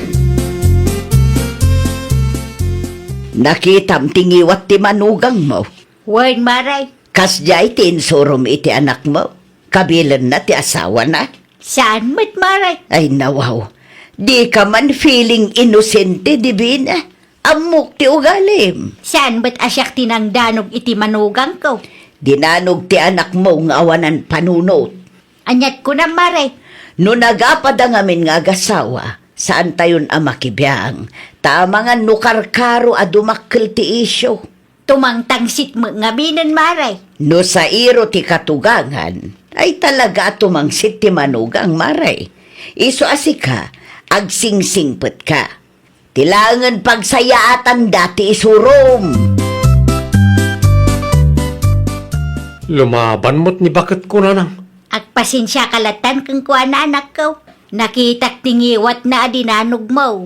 Nakitam ti ngiwat ti manugangmo? Wen, Mare. Kasdiay ti insurom iti anakmo? Kabilenna ti asawana? Saan met, Mare. Ay, nawaw. Dika man feeling inosente, Divina. Ammok ti ugalim. Saan met a siak ti nangdanog iti manugangko? Dinanog ti anakmo nga awanan panunot. Aniat kunam, Mare? No nagapada ngamin nga agasawa, saantayon a makibiang. Ta amangan no karkaro a dumakkel ti isyu. Tumangtangsit met ngaminen, Mare. No sairo ti katugangan, ay talaga a tumangsit ti manugang, Mare. Isu a sika, agsingsingpetka. Ti laengen pagsayaatanda ti isurom. Lumaban met ni baketko, Nanang. Agpasensiaka lattan kenkuana, anakko. Nakitak ti ngiwatna a dinanogmo.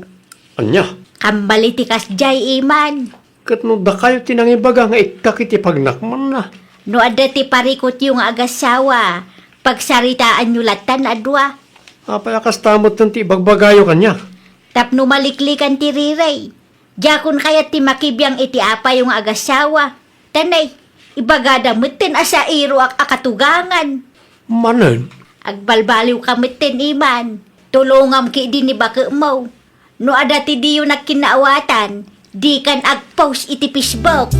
Ania? Kambal iti kasdiay, Iman. Ket no dakayo ti nangibaga nga ikkak iti pagnakmanna? No adda ti parikutyo nga agasawa, pagsaritaanyo lattan a dua. Apay a kasta metten ti ibagbagayo kaniak? Tapno maliklikan ti rirey. Diakon kayat ti makibiang iti apayo nga agasawa. Tanay, ibagada metten a sairoak a katugangan. Manen? Agbalbaliwka metten, Iman. Tulongam ketdi ni baketmo. No adda ti diyo nagkinnaawatan, dikan agpost iti Facebook.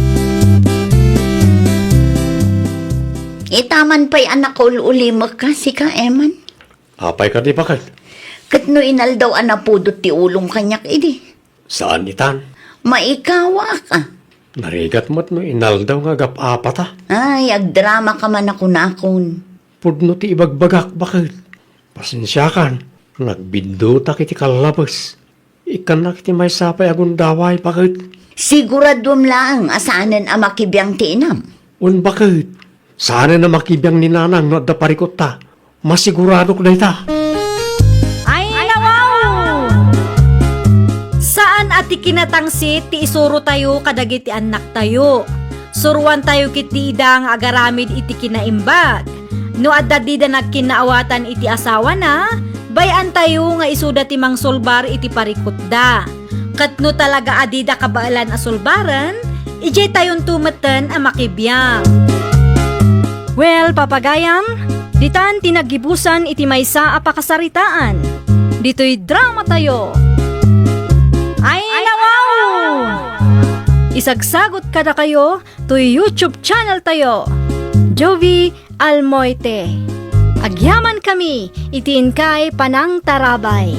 Ita man pay a nakaul-ulimek ka, sika, Eman. Apay kadi, baket? Ket no inaldaw a napudot ti ulom kaniak idi. Saan itan? Maikawaak a. Narigat met no inaldaw nga agap-apata. Ay, agdrama ka man a kunakon. Pudno ti ibagbagak, baket. Pasensiakan, nagbiddutak iti kallabes. Ikkannak iti maysa pay a gundaway, baket. Siguraduem laeng a saanen a makibiang ti inam. Wen, baket. Saanen a makibiang ni nanang no adda parikutta. Masiguradok dayta. Ay, nawaw! Saan a ti kinatangsit ti isurotayo kadagiti annaktayo. Suroantayo ketdi ida nga agaramid iti kinaimbag. No adda dida nagkinnaawatan iti asawana, bay-antayo nga isuda ti mangsulbar iti parikutda. Ket no talaga a dida kabaelan a sulbaren, idiay tayonto metten a makibiang. Well, papagayam, ditan ti naggibusan iti maysa a pakasaritaan. Ditoy dramatayo. Ay, nawaw! Isagsagot kadakayo toy YouTube channel tayo, Jovie Almoite. Agyamankami iti inkay panangtarabay.